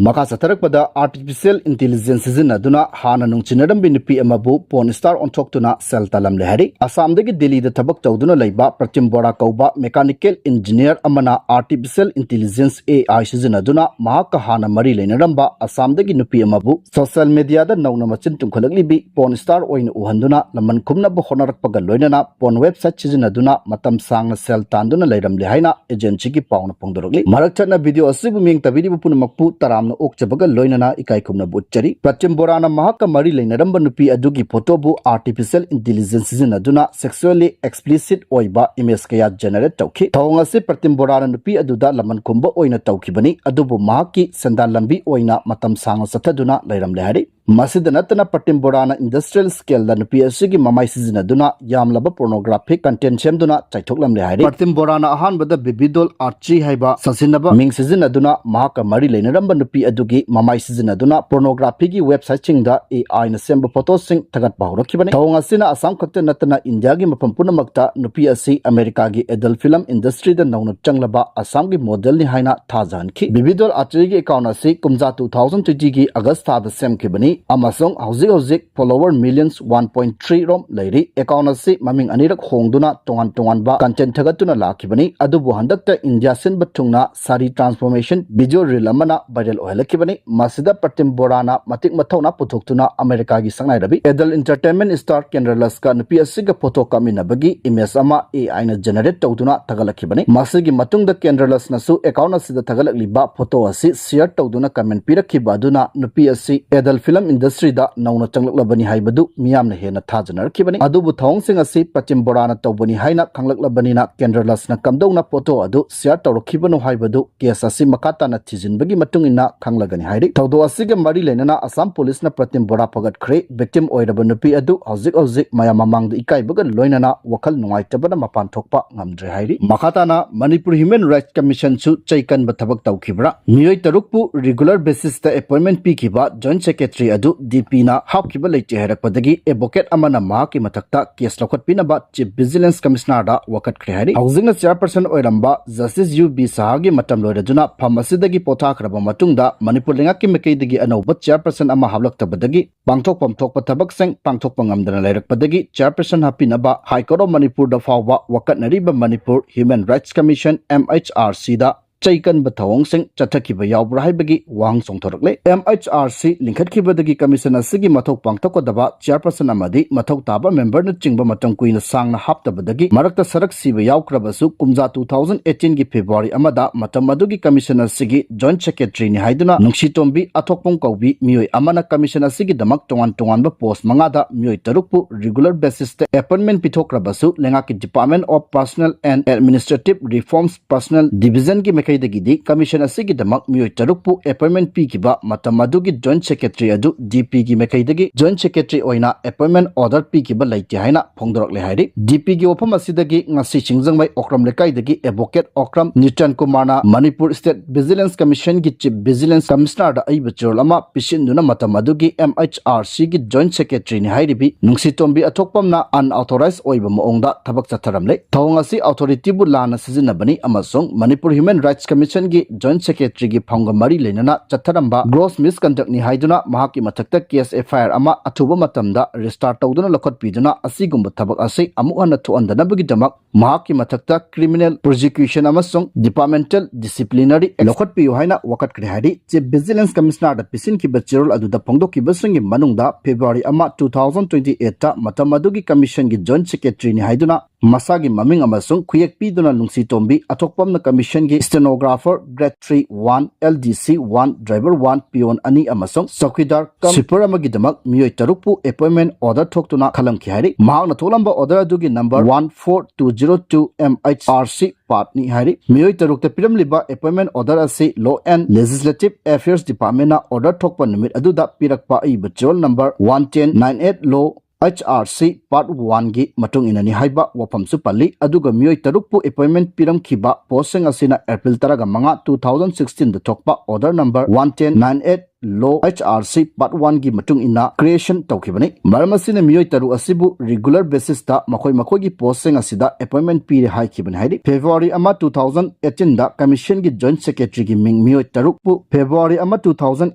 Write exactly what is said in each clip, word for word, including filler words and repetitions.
ꯃꯈꯥ ꯆꯠꯊꯔꯛꯄꯗ, artificial intelligence ꯁꯤꯖꯤꯟꯅꯗꯨꯅ ꯍꯥꯟꯅ ꯅꯨꯡꯁꯤꯅꯔꯝꯕꯤ ꯅꯨꯄꯤ ꯑꯃꯕꯨ porn star ꯑꯣꯟꯊꯣꯛꯇꯨꯅ ꯁꯦꯜ ꯇꯥꯜꯂꯝꯂꯦ ꯍꯥꯏꯔꯤ꯫ ꯑꯁꯥꯝꯗꯒꯤ ꯗꯤꯜꯂꯤꯗ ꯊꯕꯛ ꯇꯧꯗꯨꯅ ꯂꯩꯕ ꯄ꯭ꯔꯇꯤꯝ ꯕꯣꯔꯥ ꯀꯧꯕ mechanical engineer ꯑꯃꯅ artificial intelligence, A I, ꯁꯤꯖꯤꯟꯅꯗꯨꯅ ꯃꯍꯥꯛꯀ ꯍꯥꯟꯅ ꯃꯔꯤ ꯂꯩꯅꯔꯝꯕ ꯑꯁꯥꯝꯗꯒꯤ ꯅꯨꯄꯤ ꯑꯃꯕꯨ social media ꯗ ꯅꯧꯅ ꯃꯆꯤꯟ ꯇꯨꯝꯈꯠꯂꯛꯂꯤꯕꯤ porn star ꯑꯣꯏꯅ ꯎꯍꯟꯗꯨꯅ ꯂꯃꯟ ꯈꯨꯝꯅꯕ ꯍꯣꯠꯅꯔꯛꯄꯒ ꯂꯣꯏꯅꯅ porn website ꯁꯤꯖꯤꯟꯅꯗꯨꯅ ꯃꯇꯝ ꯁꯥꯡꯅ ꯁꯦꯜ ꯇꯥꯟꯗꯨꯅ ꯂꯩꯔꯝꯂꯦ ꯍꯥꯏꯅ agency ꯒꯤ ꯄꯥꯎꯅ ꯐꯣꯡꯗꯣꯔꯛꯂꯤ꯫ ꯃꯔꯛ ꯊꯠꯅ video ꯑꯁꯤꯕꯨ ꯃꯤꯠꯌꯦꯡ ꯇꯥꯕꯤꯔꯤꯕ ꯄꯨꯝꯅꯃꯛꯄꯨ ꯇꯔꯥꯝꯅ ꯑꯣꯛꯆꯕꯒ ꯂꯣꯏꯅꯅ ꯏꯀꯥꯏ ꯈꯨꯝꯅꯕ ꯎꯠꯆꯔꯤ꯫ ꯄ꯭ꯔꯇꯤꯝ ꯕꯣꯔꯥꯅ ꯃꯍꯥꯛꯀ ꯃꯔꯤ ꯂꯩꯅꯔꯝꯕ ꯅꯨꯄꯤ ꯑꯗꯨꯒꯤ photo ꯕꯨ artificial intelligence ꯁꯤꯖꯤꯟꯅꯗꯨꯅ sexually explicit ꯑꯣꯏꯕ image ꯀꯌꯥ generate ꯇꯧꯈꯤ꯫ ꯊꯧꯑꯣꯡ ꯑꯁꯤ ꯄ꯭ꯔꯇꯤꯝ ꯕꯣꯔꯥꯅ ꯅꯨꯄꯤ ꯑꯗꯨꯗ ꯂꯃꯟ ꯈꯨꯝꯕ ꯑꯣꯏꯅ ꯇꯧꯈꯤꯕꯅꯤ, ꯑꯗꯨꯕꯨ ꯃꯍꯥꯛꯀꯤ ꯁꯦꯟꯗꯥꯟ ꯂꯝꯕꯤ ꯑꯣꯏꯅ ꯃꯇꯝ ꯁꯥꯡꯅ ꯆꯠꯊꯗꯨꯅ ꯂꯩꯔꯝꯂꯦ ꯍꯥꯏꯔꯤ꯫ ꯃꯁꯤꯗ ꯅꯠꯇꯅ, ꯄ꯭ꯔꯇꯤꯝ ꯕꯣꯔꯥꯅ industrial scale ꯗ ꯅꯨꯄꯤ ꯑꯁꯤꯒꯤ ꯃꯃꯥꯏ ꯁꯤꯖꯤꯟꯅꯗꯨꯅ ꯌꯥꯝꯂꯕ pornographic content ꯁꯦꯝꯗꯨꯅ ꯆꯥꯏꯊꯣꯛꯂꯝꯂꯦ ꯍꯥꯏꯔꯤ꯫ ꯄ꯭ꯔꯇꯤꯝ ꯕꯣꯔꯥꯅ ꯑꯍꯥꯟꯕꯗ ꯕꯤꯕꯤꯗꯣꯜ ꯑꯥꯔꯆꯤ ꯍꯥꯏꯕ ꯁꯥꯁꯤꯟꯅꯕ ꯃꯤꯡ ꯁꯤꯖꯤꯟꯅꯗꯨꯅ ꯃꯍꯥꯛꯀ ꯃꯔꯤ ꯂꯩꯅꯔꯝꯕ ꯅꯨꯄꯤ ꯑꯗꯨꯒꯤ ꯃꯃꯥꯏ ꯁꯤꯖꯤꯟꯅꯗꯨꯅ pornography ꯒꯤ website ꯁꯤꯡꯗ A I ꯅ ꯁꯦꯝꯕ photo ꯁꯤꯡ ꯊꯥꯒꯠꯄ ꯍꯧꯔꯛꯈꯤꯕꯅꯤ꯫ ꯊꯧꯑꯣꯡ ꯑꯁꯤꯅ ꯑꯁꯥꯝ ꯈꯛꯇ ꯅꯠꯇꯅ ꯏꯟꯗꯤꯌꯥꯒꯤ ꯃꯐꯝ ꯄꯨꯝꯅꯃꯛꯇ ꯅꯨꯄꯤ ꯑꯁꯤ ꯑꯃꯦꯔꯤꯀꯥꯒꯤ adult film industry ꯗ ꯅꯧꯅ ꯆꯪꯂꯕ ꯑꯁꯥꯝꯒꯤ model ꯅꯤ ꯍꯥꯏꯅ ꯊꯥꯖꯍꯟꯈꯤ꯫ ꯕꯤꯕꯤꯗꯣꯜ ꯑꯥꯔꯆꯤꯒꯤ account ꯑꯁꯤ ꯀꯨꯝꯖꯥ two thousand twenty ꯒꯤ August ꯊꯥꯗ ꯁꯦꯝꯈꯤꯕꯅꯤ ꯑꯃꯁꯨꯡ ꯍꯧꯖꯤꯛ ꯍꯧꯖꯤꯛ follower millions one point three ꯔꯣꯝ ꯂꯩꯔꯤ꯫ Account ꯑꯁꯤ ꯃꯃꯤꯡ ꯑꯅꯤꯔꯛ ꯍꯣꯡꯗꯨꯅ ꯇꯣꯉꯥꯟ ꯇꯣꯉꯥꯟꯕ content ꯊꯥꯒꯠꯇꯨꯅ ꯂꯥꯛꯈꯤꯕꯅꯤ, ꯑꯗꯨꯕꯨ ꯍꯟꯗꯛꯇ ꯏꯟꯗꯤꯌꯥ ꯁꯤꯟꯕ ꯊꯨꯡꯅ ꯁꯥꯔꯤ transformation video reel ꯑꯃꯅ viral ꯑꯣꯏꯍꯜꯂꯛꯈꯤꯕꯅꯤ꯫ ꯃꯁꯤꯗ ꯄ꯭ꯔꯇꯤꯝ ꯕꯣꯔꯥꯅ ꯃꯇꯤꯛ ꯃꯊꯧꯅꯥ ꯄꯨꯊꯣꯛꯇꯨꯅ ꯑꯃꯦꯔꯤꯀꯥꯒꯤ ꯁꯛꯅꯥꯏꯔꯕꯤ adult entertainment star ꯀꯦꯟꯗ꯭ꯔꯂꯁꯀ ꯅꯨꯄꯤ ꯑꯁꯤꯒ photo ꯀꯥꯞꯃꯤꯟꯅꯕꯒꯤ image ꯑꯃ A I ꯅ generate ꯇꯧꯗꯨꯅ ꯊꯥꯒꯠꯂꯛꯈꯤꯕꯅꯤ꯫ ꯃꯁꯤꯒꯤ ꯃꯇꯨꯡꯗ ꯀꯦꯟꯗ꯭ꯔꯂꯁꯅꯁꯨ account ꯑꯁꯤꯗ ꯊꯥꯒꯠꯂꯛꯂꯤꯕ photo ꯑꯁꯤ share ꯇꯧꯗꯨꯅ comment ꯄꯤꯔꯛꯈꯤꯕ ꯑꯗꯨꯅ ꯅꯨꯄꯤ ꯑꯁꯤ adult film industry ꯗ ꯅꯧꯅ ꯆꯪꯂꯛꯂꯕꯅꯤ ꯍꯥꯏꯕꯗꯨ ꯃꯤꯌꯥꯝꯅ ꯍꯦꯟꯅ ꯊꯥꯖꯅꯔꯛꯈꯤꯕꯅꯤ꯫ ꯑꯗꯨꯕꯨ ꯊꯧꯑꯣꯡꯁꯤꯡ ꯑꯁꯤ ꯄ꯭ꯔꯇꯤꯝ ꯕꯣꯔꯥꯅ ꯇꯧꯕꯅꯤ ꯍꯥꯏꯅ ꯈꯪꯂꯛꯂꯕꯅꯤꯅ ꯀꯦꯟꯗ꯭ꯔꯂꯁꯅ ꯀꯝꯗꯧꯅ photo ꯑꯗꯨ share ꯇꯧꯔꯛꯈꯤꯕꯅꯣ ꯍꯥꯏꯕꯗꯨ case ꯑꯁꯤ ꯃꯈꯥ ꯇꯥꯅ ꯊꯤꯖꯤꯟꯕꯒꯤ ꯃꯇꯨꯡ ꯏꯟꯅ ꯈꯪꯂꯒꯅꯤ ꯍꯥꯏꯔꯤ꯫ ꯊꯧꯗꯣꯛ ꯑꯁꯤꯒ ꯃꯔꯤ ꯂꯩꯅꯅ ꯑꯁꯥꯝ ꯄꯨꯂꯤꯁꯅ ꯄ꯭ꯔꯇꯤꯝ ꯕꯣꯔꯥ ꯐꯒꯠꯈ꯭ꯔꯦ꯫ Victim ꯑꯣꯏꯔꯕ ꯅꯨꯄꯤ ꯑꯗꯨ ꯍꯧꯖꯤꯛ ꯍꯧꯖꯤꯛ ꯃꯌꯥꯝ ꯃꯃꯥꯡꯗ ꯏꯀꯥꯏꯕꯒ ꯂꯣꯏꯅꯅ ꯋꯥꯈꯜ ꯅꯨꯡꯉꯥꯏꯇꯕꯅ ꯃꯄꯥꯟ ꯊꯣꯛꯄ ꯉꯝꯗ꯭ꯔꯦ ꯍꯥꯏꯔꯤ꯫ ꯃꯈꯥ ꯇꯥꯅ ꯃꯅꯤꯄꯨꯔ Human Rights Commission ꯁꯨ ꯆꯩ ꯀꯟꯕ ꯊꯕꯛ ꯇꯧꯈꯤꯕ꯭ꯔꯥ? ꯃꯤꯑꯣꯏ ꯇꯔꯨꯛꯄꯨ regular basis ꯇ appointment ꯄꯤꯈꯤꯕ Joint Secretary ꯑꯗꯨ ꯗꯤ ꯄꯤꯅ ꯍꯥꯞꯈꯤꯕ ꯂꯩꯇꯦ ꯍꯥꯏꯔꯛꯄꯗꯒꯤ advocate ꯑꯃꯅ ꯃꯍꯥꯛꯀꯤ ꯃꯊꯛꯇ case ꯂꯧꯈꯠꯄꯤꯅꯕ Chief Vigilance Commissionerꯗ ꯋꯥꯀꯠꯈ꯭ꯔꯦ ꯍꯥꯏꯔꯤ꯫ ꯍꯧꯖꯤꯛꯅ chairperson ꯑꯣꯏꯔꯝꯕ Justice ꯌꯨ ꯕꯤ ꯁꯍꯥꯒꯤ ꯃꯇꯝ ꯂꯣꯏꯔꯗꯨꯅ ꯐꯝ ꯑꯁꯤꯗꯒꯤ ꯄꯣꯊꯥꯈ꯭ꯔꯕ ꯃꯇꯨꯡꯗ ꯃꯅꯤꯄꯨꯔ ꯂꯩꯉꯥꯛꯀꯤ ꯃꯥꯏꯀꯩꯗꯒꯤ ꯑꯅꯧꯕ chairperson ꯑꯃ ꯍꯥꯞꯂꯛꯇꯕꯗꯒꯤ ꯄꯥꯡꯊꯣꯛꯐꯝ ꯊꯣꯛꯄ ꯊꯕꯛꯁꯤꯡ ꯄꯥꯡꯊꯣꯛꯄ ꯉꯝꯗꯅ ꯂꯩꯔꯛꯄꯗꯒꯤ chairperson ꯍꯥꯞꯄꯤꯅꯕ High Court of ꯃꯅꯤꯄꯨꯔꯗ ꯐꯥꯎꯕ ꯋꯥꯀꯠꯅꯔꯤꯕ Manipur Human Rights Commission, M H R Cꯗ ꯆꯩ ꯀꯟꯕ ꯊꯧꯑꯣꯡꯁꯤꯡ ꯆꯠꯊꯈꯤꯕ ꯌꯥꯎꯕ꯭ꯔꯥ ꯍꯥꯏꯕꯒꯤ ꯋꯥꯍꯪ ꯆꯣꯡꯊꯣꯔꯛꯂꯦ꯫ M H R C ꯂꯤꯡꯈꯠꯈꯤꯕꯗꯒꯤ commission ꯑꯁꯤꯒꯤ ꯃꯊꯧ ꯄꯥꯡꯊꯣꯛꯀꯗꯕ chairperson ꯑꯃꯗꯤ ꯃꯊꯧ ꯇꯥꯕ memberꯅꯆꯤꯡꯕ ꯃꯇꯝ ꯀꯨꯏꯅ ꯁꯥꯡꯅ ꯍꯥꯞꯇꯕꯗꯒꯤ ꯃꯔꯛꯇ ꯁꯔꯛ ꯁꯤꯕ ꯌꯥꯎꯈ꯭ꯔꯕꯁꯨ, ꯀꯨꯝꯖꯥ two thousand eighteenꯒꯤ February ꯑꯃꯗ ꯃꯇꯝ ꯑꯗꯨꯒꯤ commission ꯑꯁꯤꯒꯤ joint secretaryꯅꯤ ꯍꯥꯏꯗꯨꯅ ꯅꯨꯡꯁꯤꯇꯣꯝꯕꯤ ꯑꯊꯣꯛꯄꯝ ꯀꯧꯕꯤ ꯃꯤꯑꯣꯏ ꯑꯃꯅ commission ꯑꯁꯤꯒꯤꯗꯃꯛ ꯇꯣꯉꯥꯟ ꯇꯣꯉꯥꯟꯕ post ꯃꯉꯥꯗ ꯃꯤꯑꯣꯏ ꯇꯔꯨꯛꯄꯨ regular basisꯇ appointment ꯄꯤꯊꯣꯛꯈ꯭ꯔꯕꯁꯨ, ꯂꯩꯉꯥꯛꯀꯤ Department of Personnel and Administrative Reforms Personnel Divisionꯒꯤ ꯃꯥꯏꯀꯩꯗꯒꯤꯗꯤ commission ꯑꯁꯤꯒꯤꯗꯃꯛ ꯃꯤꯑꯣꯏ ꯇꯔꯨꯛꯄꯨ appointment ꯄꯤꯈꯤꯕ ꯃꯇꯝ ꯑꯗꯨꯒꯤ joint secretary ꯑꯗꯨ ꯗꯤ ꯄꯤꯒꯤ ꯃꯥꯏꯀꯩꯗꯒꯤ joint secretary ꯑꯣꯏꯅ appointment order ꯄꯤꯈꯤꯕ ꯂꯩꯇꯦ ꯍꯥꯏꯅ ꯐꯣꯡꯗꯣꯔꯛꯂꯦ ꯍꯥꯏꯔꯤ꯫ ꯗꯤ ꯄꯤꯒꯤ ꯋꯥꯐꯝ ꯑꯁꯤꯗꯒꯤ ꯉꯁꯤ ꯁꯤꯡꯖꯃꯩ ꯑꯣꯀ꯭ꯔꯝ ꯂꯩꯀꯥꯏꯗꯒꯤ advocate ꯑꯣꯀ꯭ꯔꯝ ꯅꯤꯇꯟ ꯀꯨꯃꯥꯔꯅ Manipur State Vigilance Commissionꯒꯤ Chief Vigilance Commissionerꯗ ꯑꯏꯕ ꯆꯦꯔꯣꯜ ꯑꯃ ꯄꯤꯁꯤꯟꯗꯨꯅ ꯃꯇꯝ ꯑꯗꯨꯒꯤ M H R Cꯒꯤ joint secretaryꯅꯤ ꯍꯥꯏꯔꯤꯕꯤ ꯅꯨꯡꯁꯤꯇꯣꯝꯕꯤ ꯑꯊꯣꯛꯄꯝꯅ unauthorized ꯑꯣꯏꯕ ꯃꯑꯣꯡꯗ ꯊꯕꯛ ꯆꯠꯊꯔꯝꯂꯦ꯫ ꯊꯧꯑꯣꯡ ꯑꯁꯤ authorityꯕꯨ ꯂꯥꯟꯅ ꯁꯤꯖꯤꯟꯅꯕꯅꯤ ꯑꯃꯁꯨꯡ Manipur Human Rights Commissionꯒꯤ joint secretaryꯒꯤ ꯐꯝꯒ ꯃꯔꯤ ꯂꯩꯅꯅ ꯆꯠꯊꯔꯝꯕ gross misconductꯅꯤ ꯍꯥꯏꯗꯨꯅ ꯃꯍꯥꯛꯀꯤ ꯃꯊꯛꯇ case F I R ꯑꯃ ꯑꯊꯨꯕ ꯃꯇꯝꯗ register ꯇꯧꯗꯨꯅ ꯂꯧꯈꯠꯄꯤꯗꯨꯅ ꯑꯁꯤꯒꯨꯝꯕ ꯊꯕꯛ ꯑꯁꯤ ꯑꯃꯨꯛ ꯍꯟꯅ ꯊꯣꯛꯍꯟꯗꯅꯕꯒꯤꯗꯃꯛ ꯃꯍꯥꯛꯀꯤ ꯃꯊꯛꯇ criminal prosecution ꯑꯃꯁꯨꯡ departmental disciplinary action ꯂꯧꯈꯠꯄꯤꯌꯨ ꯍꯥꯏꯅ ꯋꯥꯀꯠꯈ꯭ꯔꯦ ꯍꯥꯏꯔꯤ꯫ Chief Vigilance Commissionerꯗ ꯄꯤꯁꯤꯟꯈꯤꯕ ꯆꯦꯔꯣꯜ ꯑꯗꯨꯗ ꯐꯣꯡꯗꯣꯛꯈꯤꯕꯁꯤꯡꯒꯤ ꯃꯅꯨꯡꯗ February ꯑꯃ, two thousand twenty eightꯇ ꯃꯇꯝ ꯑꯗꯨꯒꯤ commissionꯒꯤ joint secretaryꯅꯤ ꯍꯥꯏꯗꯨꯅ ꯃꯁꯥꯒꯤ ꯃꯃꯤꯡ ꯑꯃꯁꯨꯡ ꯈꯨꯌꯦꯛ ꯄꯤꯗꯨꯅ ꯅꯨꯡꯁꯤꯇꯣꯝꯕꯤ ꯑꯊꯣꯛꯄꯝꯅ commissionꯒꯤ stenographer, grade three one, L D C one, driver one, peon ꯑꯅꯤ ꯑꯃꯁꯨꯡ ꯆꯧꯀꯤꯗꯥꯔ cum sweeper ꯑꯃꯒꯤꯗꯃꯛ ꯃꯤꯑꯣꯏ ꯇꯔꯨꯛꯄꯨ appointment order ꯊꯣꯛꯇꯨꯅ ꯈꯜꯂꯝꯈꯤ ꯍꯥꯏꯔꯤ꯫ ꯃꯍꯥꯛꯅ ꯊꯣꯛꯂꯝꯕ order ꯑꯗꯨꯒꯤ number one four two zero two M H R C partꯅꯤ ꯍꯥꯏꯔꯤ꯫ ꯃꯤꯑꯣꯏ ꯇꯔꯨꯛꯇ ꯄꯤꯔꯝꯂꯤꯕ appointment order ꯑꯁꯤ Law and Legislative Affairs Departmentꯅ order ꯊꯣꯛꯄ ꯅꯨꯃꯤꯠ ꯑꯗꯨꯗ ꯄꯤꯔꯛꯄ ꯑꯏꯕ ꯆꯦꯔꯣꯜ number one ten nine eight Law H R C part oneꯒꯤ ꯃꯇꯨꯡ ꯏꯟꯅꯅꯤ ꯍꯥꯏꯕ ꯋꯥꯐꯝꯁꯨ ꯄꯜꯂꯤ꯫ ꯑꯗꯨꯒ ꯃꯤꯑꯣꯏ ꯇꯔꯨꯛꯄꯨ appointment ꯄꯤꯔꯝꯈꯤꯕ postꯁꯤꯡ ꯑꯁꯤꯅ April ꯇꯔꯥꯃꯉꯥ, two thousand sixteenꯗ ꯊꯣꯛꯄ order number one ten nine eight Law H R C Part One ꯒꯤ ꯃꯇꯨꯡ ꯏꯟꯅ creation ꯇꯧꯈꯤꯕꯅꯤ꯫ ꯃꯔꯝ ꯑꯁꯤꯅ ꯃꯤꯑꯣꯏ ꯇꯔꯨꯛ ꯑꯁꯤꯕꯨ regular basis ꯇ ꯃꯈꯣꯏ ꯃꯈꯣꯏꯒꯤ post ꯁꯤꯡ ꯑꯁꯤꯗ appointment ꯄꯤꯔꯦ ꯍꯥꯏꯈꯤꯕꯅꯤ ꯍꯥꯏꯔꯤ꯫ February ꯑꯃ two thousand eighteen ꯗ commission ꯒꯤ joint secretary ꯒꯤ ꯃꯤꯡ ꯃꯤꯑꯣꯏ ꯇꯔꯨꯛꯄꯨ, February ꯑꯃ two thousand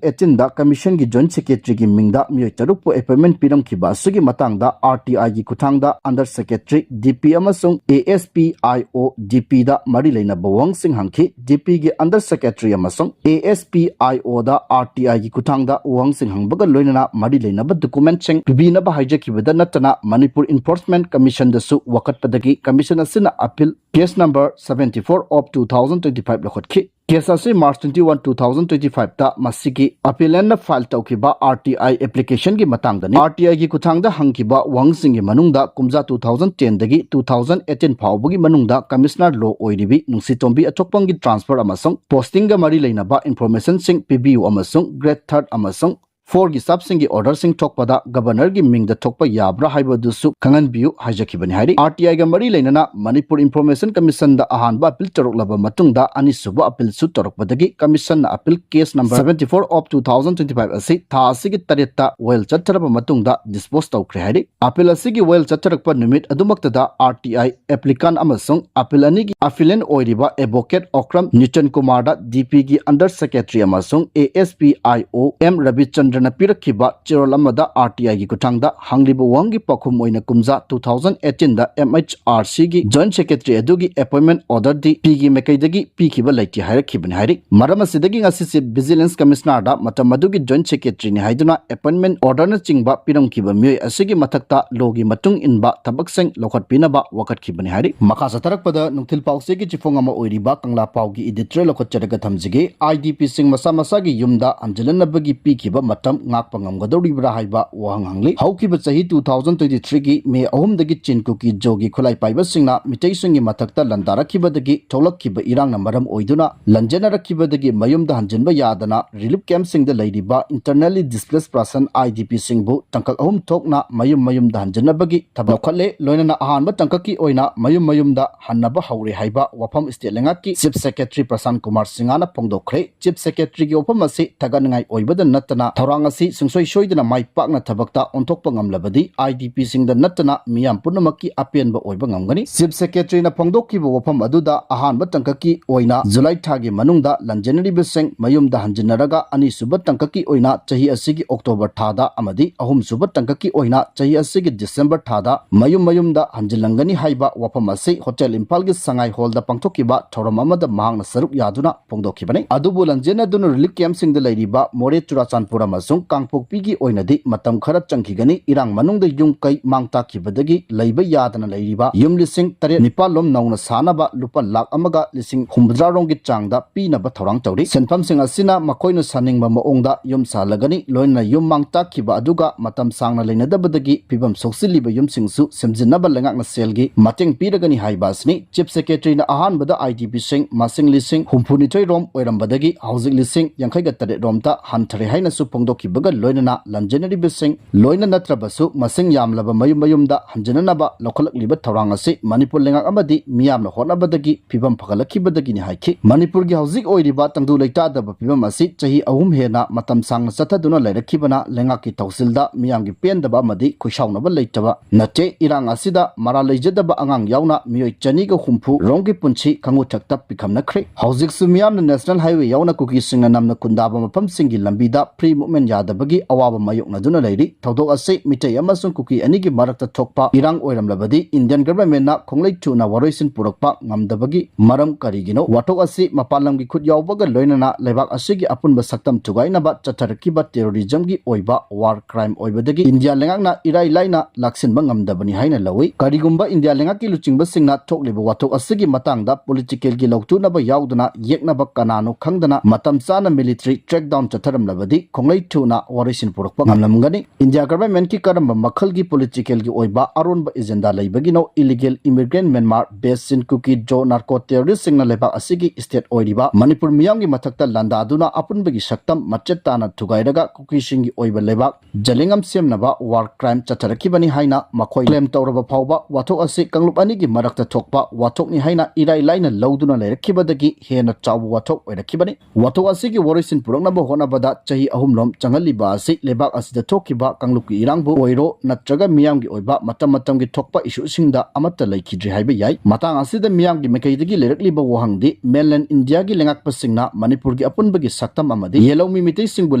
eighteen ꯗ commission ꯒꯤ joint secretary ꯒꯤ ꯃꯤꯡꯗ ꯃꯤꯑꯣꯏ ꯇꯔꯨꯛꯄꯨ appointment ꯄꯤꯔꯝꯈꯤꯕ ꯑꯁꯤꯒꯤ ꯃꯇꯥꯡꯗ R T I ꯒꯤ ꯈꯨꯠꯊꯥꯡꯗ under secretary D P ꯑꯃꯁꯨꯡ A S P I O D P ꯗ ꯃꯔꯤ ꯂꯩꯅꯕ ꯋꯥꯍꯪꯁꯤꯡ ꯍꯪꯈꯤ꯫ D P ꯒꯤ under secretary ꯑꯃꯁꯨꯡ A S P I O the R T I ꯒꯤ ꯈꯨꯠꯊꯥꯡꯗ ꯋꯥꯍꯪꯁꯤꯡ ꯍꯪꯕꯒ ꯂꯣꯏꯅꯅ ꯃꯔꯤ ꯂꯩꯅꯕ document ꯁꯤꯡ ꯄꯤꯕꯤꯅꯕ ꯍꯥꯏꯖꯈꯤꯕꯗ ꯅꯠꯇꯅ, Manipur Enforcement Commission ꯗꯁꯨ ꯋꯥꯀꯠꯄꯗꯒꯤ commission ꯑꯁꯤꯅ appeal case number seventy four of two thousand twenty five ꯂꯧꯈꯠꯈꯤ꯫ Case ꯑꯁꯤ March twenty one, two thousand twenty five ꯇ ꯃꯁꯤꯒꯤ appellant ꯅ file ꯇꯧꯈꯤꯕ R T I application ꯒꯤ ꯃꯇꯥꯡꯗꯅꯤ꯫ R T I ꯒꯤ ꯈꯨꯠꯊꯥꯡꯗ ꯍꯪꯈꯤꯕ ꯋꯥꯍꯪꯁꯤꯡꯒꯤ ꯃꯅꯨꯡꯗ ꯀꯨꯝꯖꯥ two thousand ten ꯗꯒꯤ two thousand eighteen ꯐꯥꯎꯕꯒꯤ ꯃꯅꯨꯡꯗ commissioner law ꯑꯣꯏꯔꯤꯕꯤ ꯅꯨꯡꯁꯤꯇꯣꯝꯕꯤ ꯑꯊꯣꯛꯄꯝꯒꯤ transfer ꯑꯃꯁꯨꯡ posting ꯒ ꯃꯔꯤ ꯂꯩꯅꯕ information ꯁꯤꯡ ꯄꯤꯕꯤꯌꯨ ꯑꯃꯁꯨꯡ grade third ꯑꯃꯁꯨꯡ four ꯒꯤ staff ꯁꯤꯡꯒꯤ order ꯁꯤꯡ ꯊꯣꯛꯄꯗ governor ꯒꯤ ꯃꯤꯡꯗ ꯊꯣꯛꯄ ꯌꯥꯕ꯭ꯔꯥ ꯍꯥꯏꯕꯗꯨꯁꯨ ꯈꯪꯍꯟꯕꯤꯌꯨ ꯍꯥꯏꯖꯈꯤꯕꯅꯤ ꯍꯥꯏꯔꯤ꯫ R T I ꯒ ꯃꯔꯤ ꯂꯩꯅꯅ Manipur Information Commission ꯗ ꯑꯍꯥꯟꯕ appeal ꯇꯧꯔꯛꯂꯕ ꯃꯇꯨꯡꯗ ꯑꯅꯤꯁꯨꯕ appeal ꯁꯨ ꯇꯧꯔꯛꯄꯗꯒꯤ commission ꯅ appeal case number seventy four of two thousand twenty five ꯑꯁꯤ ꯊꯥ ꯑꯁꯤꯒꯤ ꯇꯔꯦꯠꯇ ꯋꯥꯌꯦꯜ ꯆꯠꯊꯔꯕ ꯃꯇꯨꯡꯗ dispose ꯇꯧꯈ꯭ꯔꯦ ꯍꯥꯏꯔꯤ꯫ Appeal ꯑꯁꯤꯒꯤ ꯋꯥꯌꯦꯜ ꯆꯠꯊꯔꯛꯄ ꯅꯨꯃꯤꯠ ꯑꯗꯨꯃꯛꯇꯗ R T I applicant ꯑꯃꯁꯨꯡ appeal ꯑꯅꯤꯒꯤ appellant ꯑꯣꯏꯔꯤꯕ advocate ꯑꯣꯀ꯭ꯔꯝ ꯅꯤꯆꯟ ꯀꯨꯃꯥꯔꯗ D P ꯒꯤ under secretary ꯑꯃꯁꯨꯡ A S P I O M ꯔꯕꯤꯆꯟꯗ꯭ꯔꯅ ꯄꯤꯔꯛꯈꯤꯕ ꯆꯦꯔꯣꯜ ꯑꯃꯗ R T I ꯒꯤ ꯈꯨꯠꯊꯥꯡꯗ ꯍꯪꯂꯤꯕ ꯋꯥꯍꯪꯒꯤ ꯄꯥꯎꯈꯨꯝ ꯑꯣꯏꯅ ꯀꯨꯝꯖꯥ two thousand eighteen ꯗ M H R C ꯒꯤ joint secretary ꯑꯗꯨꯒꯤ appointment order ꯗꯤ ꯄꯤꯒꯤ ꯃꯥꯏꯀꯩꯗꯒꯤ ꯄꯤꯈꯤꯕ ꯂꯩꯇꯦ ꯍꯥꯏꯔꯛꯈꯤꯕꯅꯤ ꯍꯥꯏꯔꯤ꯫ ꯃꯔꯝ ꯑꯁꯤꯗꯒꯤ ꯉꯁꯤ Chief Vigilance Commissioner ꯗ ꯃꯇꯝ ꯑꯗꯨꯒꯤ joint secretary ꯅꯤ ꯍꯥꯏꯗꯨꯅ appointment order ꯅꯆꯤꯡꯕ ꯄꯤꯔꯝꯈꯤꯕ ꯃꯤꯑꯣꯏ ꯑꯁꯤꯒꯤ ꯃꯊꯛꯇ law ꯒꯤ ꯃꯇꯨꯡ ꯏꯟꯕ ꯊꯕꯛꯁꯤꯡ ꯂꯧꯈꯠꯄꯤꯅꯕ ꯋꯥꯀꯠꯈꯤꯕꯅꯤ ꯍꯥꯏꯔꯤ꯫ ꯃꯈꯥ ꯆꯠꯊꯔꯛꯄꯗ ꯅꯨꯡꯊꯤꯜ ꯄꯥꯎꯆꯦꯒꯤ ꯆꯤꯐꯣꯡ ꯑꯃ ꯑꯣꯏꯔꯤꯕ ꯀꯪꯂꯥ ꯄꯥꯎꯒꯤ editorial ꯂꯧꯈꯠꯆꯔꯒ ꯊꯝꯖꯒꯦ꯫ I D P ꯁꯤꯡ ꯃꯁꯥ ꯃꯁꯥꯒꯤ ꯌꯨꯝꯗ ꯍꯟꯖꯤꯜꯍꯟꯅꯕꯒꯤ ꯄꯤꯈꯤꯕ ꯃꯇꯝ ꯃꯇꯝ ꯉꯥꯛꯄ ꯉꯝꯒꯗꯧꯔꯤꯕ꯭ꯔꯥ ꯍꯥꯏꯕ ꯋꯥꯍꯪ ꯍꯪꯂꯤ꯫ ꯍꯧꯈꯤꯕ ꯆꯍꯤ two thousand twenty three ꯒꯤ May ꯑꯍꯨꯝꯗꯒꯤ ꯆꯤꯟ ꯀꯨꯀꯤ ꯖꯣꯒꯤ ꯈꯨꯠꯂꯥꯏ ꯄꯥꯏꯕꯁꯤꯡꯅ ꯃꯤꯇꯩꯁꯤꯡꯒꯤ ꯃꯊꯛꯇ ꯂꯥꯟꯗꯥꯔꯛꯈꯤꯕꯗꯒꯤ ꯊꯣꯛꯂꯛꯈꯤꯕ ꯏꯔꯥꯡꯅ ꯃꯔꯝ ꯑꯣꯏꯗꯨꯅ ꯂꯥꯟꯖꯦꯟꯅꯔꯛꯈꯤꯕꯗꯒꯤ ꯃꯌꯨꯝꯗ ꯍꯟꯖꯤꯟꯕ ꯌꯥꯗꯅ relief camp ꯁꯤꯡꯗ ꯂꯩꯔꯤꯕ internally displaced person, I D P ꯁꯤꯡꯕꯨ ꯇꯥꯡꯀꯛ ꯑꯍꯨꯝ ꯊꯣꯛꯅ ꯃꯌꯨꯝ ꯃꯌꯨꯝꯗ ꯍꯟꯖꯤꯟꯅꯕꯒꯤ ꯊꯕꯛ ꯂꯧꯈꯠꯂꯦ꯫ ꯂꯣꯏꯅꯅ ꯑꯍꯥꯟꯕ ꯇꯥꯡꯀꯛꯀꯤ ꯑꯣꯏꯅ ꯃꯌꯨꯝ ꯃꯌꯨꯝꯗ ꯍꯟꯅꯕ ꯍꯧꯔꯦ ꯍꯥꯏꯕ ꯋꯥꯐꯝ state ꯂꯩꯉꯥꯛꯀꯤ Chief Secretary ꯄ꯭ꯔꯁꯥꯟ ꯀꯨꯃꯥꯔ ꯁꯤꯡꯍꯅ ꯐꯣꯡꯗꯣꯛꯈ꯭ꯔꯦ꯫ Chief Secretary ꯒꯤ ꯋꯥꯐꯝ ꯑꯁꯤ ꯊꯥꯒꯠꯅꯤꯡꯉꯥꯏ ꯑꯣꯏꯕꯗ ꯅꯠꯇꯅ ꯊꯧꯔꯥꯡ ꯑꯁꯤ ꯁꯨꯡꯁꯣꯏ ꯁꯣꯏꯗꯅ ꯃꯥꯏ ꯄꯥꯛꯅ ꯊꯕꯛꯇ ꯑꯣꯟꯊꯣꯛꯄ ꯉꯝꯂꯕꯗꯤ I D P ꯁꯤꯡꯗ ꯅꯠꯇꯅ ꯃꯤꯌꯥꯝ ꯄꯨꯝꯅꯃꯛꯀꯤ ꯑꯄꯦꯟꯕ ꯑꯣꯏꯕ ꯉꯝꯒꯅꯤ꯫ Chief Secretary ꯅ ꯐꯣꯡꯗꯣꯛꯈꯤꯕ ꯋꯥꯐꯝ ꯑꯗꯨꯗ ꯑꯍꯥꯟꯕ ꯇꯥꯡꯀꯛꯀꯤ ꯑꯣꯏꯅ July ꯊꯥꯒꯤ ꯃꯅꯨꯡꯗ ꯂꯥꯟꯖꯦꯟꯅꯔꯤꯕꯁꯤꯡ ꯃꯌꯨꯝꯗ ꯍꯟꯖꯤꯟꯅꯔꯒ ꯑꯅꯤꯁꯨꯕ ꯇꯥꯡꯀꯛꯀꯤ ꯑꯣꯏꯅ ꯆꯍꯤ ꯑꯁꯤꯒꯤ October ꯊꯥꯗ ꯑꯃꯗꯤ ꯑꯍꯨꯝꯁꯨꯕ ꯇꯥꯡꯀꯛꯀꯤ ꯑꯣꯏꯅ ꯆꯍꯤ ꯑꯁꯤꯒꯤ December ꯊꯥꯗ ꯃꯌꯨꯝ ꯃꯌꯨꯝꯗ ꯍꯟꯖꯤꯜꯂꯝꯒꯅꯤ ꯍꯥꯏꯕ ꯋꯥꯐꯝ ꯑꯁꯤ Hotel ꯏꯝꯐꯥꯜꯒꯤ ꯁꯉꯥꯏ ꯍꯣꯜꯗ ꯄꯥꯡꯊꯣꯛꯈꯤꯕ ꯊꯧꯔꯝ ꯑꯃꯗ ꯃꯍꯥꯛꯅ ꯁꯔꯨꯛ ꯌꯥꯗꯨꯅ ꯐꯣꯡꯗꯣꯛꯈꯤꯕꯅꯤ꯫ ꯑꯗꯨꯕꯨ ꯂꯥꯟꯖꯦꯟꯅꯗꯨꯅ relief camp ꯁꯤꯡꯗ ꯂꯩꯔꯤꯕ ꯃꯣꯔꯦ, ꯆꯨꯔꯥꯆꯥꯟꯄꯨꯔ ꯑꯃꯁꯨꯡ ꯀꯥꯡꯄꯣꯛꯄꯤꯒꯤ ꯑꯣꯏꯅꯗꯤ ꯃꯇꯝ ꯈꯔ ꯆꯪꯈꯤꯒꯅꯤ꯫ ꯏꯔꯥꯡ ꯃꯅꯨꯡꯗ ꯌꯨꯝ ꯀꯩ ꯃꯥꯡ ꯇꯥꯛꯈꯤꯕꯗꯒꯤ ꯂꯩꯕ ꯌꯥꯗꯅ ꯂꯩꯔꯤꯕ ꯌꯨꯝ ꯂꯤꯁꯤꯡ ꯇꯔꯦꯠ ꯅꯤꯄꯥꯜ ꯂꯣꯝ ꯅꯧꯅ ꯁꯥꯅꯕ ꯂꯨꯄꯥ ꯂꯥꯈ ꯑꯃꯒ ꯂꯤꯁꯤꯡ ꯍꯨꯝꯐꯨꯇꯔꯥ ꯔꯣꯝꯒꯤ ꯆꯥꯡꯗ ꯄꯤꯅꯕ ꯊꯧꯔꯥꯡ ꯇꯧꯔꯤ꯫ ꯁꯦꯟꯐꯝꯁꯤꯡ ꯑꯁꯤꯅ ꯃꯈꯣꯏꯅ ꯁꯥꯅꯤꯡꯕ ꯃꯑꯣꯡꯗ ꯌꯨꯝ ꯁꯥꯍꯜꯂꯒꯅꯤ꯫ ꯂꯣꯏꯅꯅ ꯌꯨꯝ ꯃꯥꯡ ꯇꯥꯛꯈꯤꯕ ꯑꯗꯨꯒ ꯃꯇꯝ ꯁꯥꯡꯅ ꯂꯩꯅꯗꯕꯗꯒꯤ ꯐꯤꯕꯝ ꯁꯣꯛꯆꯤꯜꯂꯤꯕ ꯌꯨꯝꯁꯤꯡꯁꯨ ꯁꯦꯝꯖꯤꯟꯅꯕ ꯂꯩꯉꯥꯛꯅ ꯁꯦꯜꯒꯤ ꯃꯇꯦꯡ ꯄꯤꯔꯒꯅꯤ ꯍꯥꯏꯕ ꯑꯁꯤꯅꯤ꯫ Chief Secretary ꯅ ꯑꯍꯥꯟꯕꯗ I D P ꯁꯤꯡ ꯃꯁꯤꯡ ꯂꯤꯁꯤꯡ ꯍꯨꯝꯐꯨꯅꯤꯊꯣꯏ ꯔꯣꯝ ꯑꯣꯏꯔꯝꯕꯗꯒꯤ ꯍꯧꯖꯤꯛ ꯂꯤꯁꯤꯡ ꯌꯥꯡꯈꯩꯒ ꯇꯔꯦꯠ ꯔꯣꯝꯗ ꯍꯟꯊꯔꯦ ꯍꯥꯏꯅꯁꯨ ꯐꯣꯡꯗꯣꯛꯈꯤꯕꯒ ꯂꯣꯏꯅꯅ ꯂꯥꯟꯖꯦꯟꯅꯔꯤꯕꯁꯤꯡ ꯂꯣꯏꯅ ꯅꯠꯇ꯭ꯔꯕꯁꯨ ꯃꯁꯤꯡ ꯌꯥꯝꯂꯕ ꯃꯌꯨꯝ ꯃꯌꯨꯝꯗ ꯍꯟꯖꯤꯟꯅꯅꯕ ꯂꯧꯈꯠꯂꯛꯂꯤꯕ ꯊꯧꯔꯥꯡ ꯑꯁꯤ ꯃꯅꯤꯄꯨꯔ ꯂꯩꯉꯥꯛ ꯑꯃꯗꯤ ꯃꯤꯌꯥꯝꯅ ꯍꯣꯠꯅꯕꯗꯒꯤ ꯐꯤꯕꯝ ꯐꯒꯠꯂꯛꯈꯤꯕꯗꯒꯤꯅꯤ ꯍꯥꯏꯈꯤ꯫ ꯃꯅꯤꯄꯨꯔꯒꯤ ꯍꯧꯖꯤꯛ ꯑꯣꯏꯔꯤꯕ ꯇꯪꯗꯨ ꯂꯩꯇꯥꯗꯕ ꯐꯤꯕꯝ ꯑꯁꯤ ꯆꯍꯤ ꯑꯍꯨꯝ ꯍꯦꯟꯅ ꯃꯇꯝ ꯁꯥꯡꯅ ꯆꯠꯊꯗꯨꯅ ꯂꯩꯔꯛꯈꯤꯕꯅ ꯂꯩꯉꯥꯛꯀꯤ ꯊꯧꯁꯤꯜꯗ ꯃꯤꯌꯥꯝꯒꯤ ꯄꯦꯟꯗꯕ ꯑꯃꯗꯤ ꯈꯣꯏꯁꯥꯎꯅꯕ ꯂꯩꯇꯕ ꯅꯠꯇꯦ꯫ ꯏꯔꯥꯡ ꯑꯁꯤꯗ ꯃꯔꯥꯜ ꯂꯩꯖꯗꯕ ꯑꯉꯥꯡ ꯌꯥꯎꯅ ꯃꯤꯑꯣꯏ ꯆꯅꯤꯒ ꯍꯨꯝꯐꯨ ꯔꯣꯝꯒꯤ ꯄꯨꯟꯁꯤ ꯈꯪꯉꯨꯊꯛꯇ ꯄꯤꯈꯝꯅꯈ꯭ꯔꯦ꯫ ꯍꯧꯖꯤꯛꯁꯨ ꯃꯤꯌꯥꯝꯅ National Highway ꯌꯥꯎꯅ ꯀꯨꯀꯤꯁꯤꯡꯅ ꯅꯝꯅ ꯈꯨꯟꯗꯥꯕ ꯃꯐꯝꯁꯤꯡꯒꯤ ꯂꯝꯕꯤꯗ free movement ꯌꯥꯗꯕꯒꯤ ꯑꯋꯥꯕ ꯃꯥꯌꯣꯛꯅꯗꯨꯅ ꯂꯩꯔꯤ꯫ ꯊꯧꯗꯣꯛ ꯑꯁꯤ ꯃꯤꯇꯩ ꯑꯃꯁꯨꯡ ꯀꯨꯀꯤ ꯑꯅꯤꯒꯤ ꯃꯔꯛꯇ ꯊꯣꯛꯄ ꯏꯔꯥꯡ ꯑꯣꯏꯔꯝꯂꯕꯗꯤ Indian government ꯅ ꯈꯣꯡꯂꯩ ꯊꯨꯅ ꯋꯥꯔꯣꯏꯁꯤꯟ ꯄꯨꯔꯛꯄ ꯉꯝꯗꯕꯒꯤ ꯃꯔꯝ ꯀꯔꯤꯒꯤꯅꯣ? ꯋꯥꯊꯣꯛ ꯑꯁꯤ ꯃꯄꯥꯟ ꯂꯝꯒꯤ ꯈꯨꯠ ꯌꯥꯎꯕꯒ ꯂꯣꯏꯅꯅ ꯂꯩꯕꯥꯛ ꯑꯁꯤꯒꯤ ꯑꯄꯨꯟꯕ ꯁꯛꯇꯝ ꯊꯨꯒꯥꯏꯅꯕ ꯆꯠꯊꯔꯛꯈꯤꯕ terrorism ꯒꯤ ꯑꯣꯏꯕ war crime ꯑꯣꯏꯕꯗꯒꯤ India ꯂꯩꯉꯥꯛꯅ ꯏꯔꯥꯏ ꯂꯥꯏꯅ ꯂꯥꯛꯁꯤꯟꯕ ꯉꯝꯗꯕꯅꯤ ꯍꯥꯏꯅ ꯂꯧꯏ꯫ ꯀꯔꯤꯒꯨꯝꯕ India ꯂꯩꯉꯥꯛꯀꯤ ꯂꯨꯆꯤꯡꯕꯁꯤꯡꯅ ꯊꯣꯛꯂꯤꯕ ꯋꯥꯊꯣꯛ ꯑꯁꯤꯒꯤ ꯃꯇꯥꯡꯗ political ꯒꯤ ꯂꯧꯊꯣꯛꯅꯕ ꯌꯥꯎꯗꯅ ꯌꯦꯛꯅꯕ ꯀꯅꯥꯅꯣ ꯈꯪꯗꯅ ꯃꯇꯝ ꯆꯥꯅ military crackdown ꯆꯠꯊꯔꯝꯂꯕꯗꯤ ꯈꯣꯡꯂꯩ ꯊꯨꯅ ꯋꯥꯔꯣꯏꯁꯤꯟ ꯄꯨꯔꯛꯄ ꯉꯝꯂꯝꯒꯅꯤ꯫ ꯏꯟꯗꯤꯌꯥ ꯒꯚꯔꯟꯃꯦꯟꯠꯀꯤ ꯀꯔꯝꯕ ꯃꯈꯜꯒꯤ ꯄꯣꯂꯤꯇꯤꯀꯦꯜꯒꯤ ꯑꯣꯏꯕ ꯑꯔꯣꯟꯕ ꯑꯦꯖꯦꯟꯗꯥ ꯂꯩꯕꯒꯤꯅꯣ ꯏꯂꯤꯒꯦꯜ ꯏꯃꯤꯒ꯭ꯔꯦꯟꯠ ꯃ꯭ꯌꯥꯟꯃꯥꯔ ꯕꯦꯁ ꯆꯤꯟ ꯀꯨꯀꯤ ꯖꯣ ꯅꯥꯔꯀꯣ ꯇꯦꯔꯣꯔꯤꯁꯁꯤꯡꯅ ꯂꯩꯕꯥꯛ ꯑꯁꯤꯒꯤ ꯁ꯭ꯇꯦꯠ ꯑꯣꯏꯔꯤꯕ ꯃꯅꯤꯄꯨꯔ ꯃꯤꯌꯥꯝꯒꯤ ꯃꯊꯛꯇ ꯂꯥꯟꯗꯥꯗꯨꯅ ꯑꯄꯨꯟꯕꯒꯤ ꯁꯛꯇꯝ ꯃꯆꯦꯠ ꯇꯥꯅ ꯊꯨꯒꯥꯏꯔꯒ ꯀꯨꯀꯤꯁꯤꯡꯒꯤ ꯑꯣꯏꯕ ꯂꯩꯕꯥꯛ ꯖꯂꯤꯡ ꯑꯃ ꯁꯦꯝꯅꯕ ꯋꯥꯔ ꯀ꯭ꯔꯥꯏꯝ ꯆꯠꯊꯔꯛꯈꯤꯕꯅꯤ ꯍꯥꯏꯅ ꯃꯈꯣꯏ ꯀ꯭ꯂꯦꯝ ꯇꯧꯔꯕ ꯐꯥꯎꯕ ꯋꯥꯊꯣꯛ ꯑꯁꯤ ꯀꯥꯡꯂꯨꯞ ꯑꯅꯤꯒꯤ ꯃꯔꯛꯇ ꯊꯣꯛꯄ ꯋꯥꯊꯣꯛꯅꯤ ꯍꯥꯏꯅ ꯏꯔꯥꯏ ꯂꯥꯏꯅ ꯂꯧꯗꯨꯅ ꯂꯩꯔꯛꯈꯤꯕꯗꯒꯤ ꯍꯦꯟꯅ ꯆꯥꯎꯕ ꯋꯥꯊꯣꯛ ꯑꯣꯏꯔꯛꯈꯤꯕꯅꯤ꯫ ꯋꯥꯊꯣꯛ ꯑꯁꯤꯒꯤ ꯋꯥꯔꯣꯏꯁꯤꯟ ꯄꯨꯔꯛꯅꯕ ꯍꯣꯠꯅꯕꯗ ꯆꯍꯤ ꯑꯍꯨꯝꯂꯣꯝ ꯆꯪꯍꯜꯂꯤꯕ ꯑꯁꯤ ꯂꯩꯕꯥꯛ ꯑꯁꯤꯗ ꯊꯣꯛꯈꯤꯕ ꯀꯥꯡꯂꯨꯞꯀꯤ ꯏꯔꯥꯡꯕꯨ ꯑꯣꯏꯔꯣ ꯅꯠꯇ꯭ꯔꯒ ꯃꯤꯌꯥꯝꯒꯤ ꯑꯣꯏꯕ ꯃꯇꯝ ꯃꯇꯝꯒꯤ ꯊꯣꯛꯄ ꯏꯁꯨꯁꯤꯡꯗ ꯑꯃꯠꯇ ꯂꯩꯈꯤꯗ꯭ꯔꯤ ꯍꯥꯏꯕ ꯌꯥꯏ꯫ ꯃꯇꯥꯡ ꯑꯁꯤꯗ ꯃꯤꯌꯥꯝꯒꯤ ꯃꯥꯏꯀꯩꯗꯒꯤ ꯂꯩꯔꯛꯂꯤꯕ ꯋꯥꯍꯪꯗꯤ ꯃꯦꯟꯂꯦꯟ ꯏꯟꯗꯤꯌꯥꯒꯤ ꯂꯩꯉꯥꯛꯄꯁꯤꯡꯅ ꯃꯅꯤꯄꯨꯔꯒꯤ ꯑꯄꯨꯟꯕꯒꯤ ꯁꯛꯇꯝ ꯑꯃꯗꯤ ꯌꯦꯜꯍꯧꯃꯤ ꯃꯤꯇꯩꯁꯤꯡꯕꯨ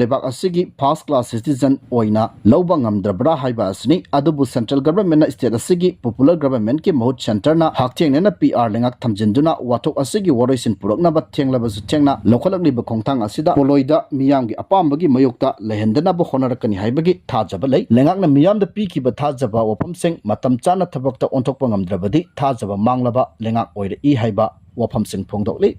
ꯂꯩꯕꯥꯛ ꯑꯁꯤꯒꯤ ꯐꯥꯔꯁ ꯀ꯭ꯂꯥꯁ ꯁꯤꯇꯤꯖꯟ ꯑꯣꯏꯅ ꯂꯧꯕ ꯉꯝꯗ꯭ꯔꯕ꯭ꯔꯥ ꯍꯥꯏꯕ ꯑꯁꯤꯅꯤ꯫ ꯑꯗꯨꯕꯨ ꯁꯦꯟꯇ꯭ꯔꯦꯜ ꯒꯚꯔꯟꯃꯦꯟꯠꯅ ꯁ꯭ꯇꯦꯠ ꯑꯁꯤꯒꯤ ꯄꯣꯄꯨꯂꯔ ꯒꯚꯔꯟꯃꯦꯟꯠꯀꯤ ꯃꯍꯨꯠ ꯁꯦꯟꯇꯔꯅ ꯍꯛꯊꯦꯡꯅꯅ ꯄꯤ ꯑꯥꯔ ꯂꯩꯉꯥꯛ ꯊꯝꯖꯤꯟꯗꯨꯅ ꯋꯥꯊꯣꯛ ꯑꯁꯤꯒꯤ ꯋꯥꯔꯣꯏꯁꯤꯟ ꯄꯨꯔꯛꯅꯕ ꯊꯦꯡꯂꯕꯁꯨ ꯊꯦꯡꯅ ꯂꯧꯈꯠꯂꯛꯂꯤꯕ ꯈꯣꯡꯊꯥꯡ ꯑꯁꯤꯗ ꯄꯣꯂꯣꯏꯗ ꯃꯤꯌꯥꯝꯒꯤ ꯑꯄꯥꯝꯕꯒꯤ ꯃꯥꯌꯣꯛꯇ ꯂꯩꯍꯟꯗꯅꯕ ꯍꯣꯠꯅꯔꯛꯀꯅꯤ ꯍꯥꯏꯕꯒꯤ ꯊꯥꯖꯕ ꯂꯩ꯫ ꯂꯩꯉꯥꯛꯅ ꯃꯤꯌꯥꯝꯗ ꯄꯤꯈꯤꯕ ꯊꯥꯖꯕ ꯋꯥꯐꯝꯁꯤꯡ ꯃꯇꯝ ꯆꯥꯅ ꯊꯕꯛꯇ ꯑꯣꯟꯊꯣꯛꯄ ꯉꯝꯗ꯭ꯔꯕꯗꯤ ꯊꯥꯖꯕ ꯃꯥꯡꯂꯕ ꯂꯩꯉꯥꯛ ꯑꯣꯏꯔꯛꯏ ꯍꯥꯏꯕ ꯋꯥꯐꯝꯁꯤꯡ ꯐꯣꯡꯗꯣꯛꯂꯤ꯫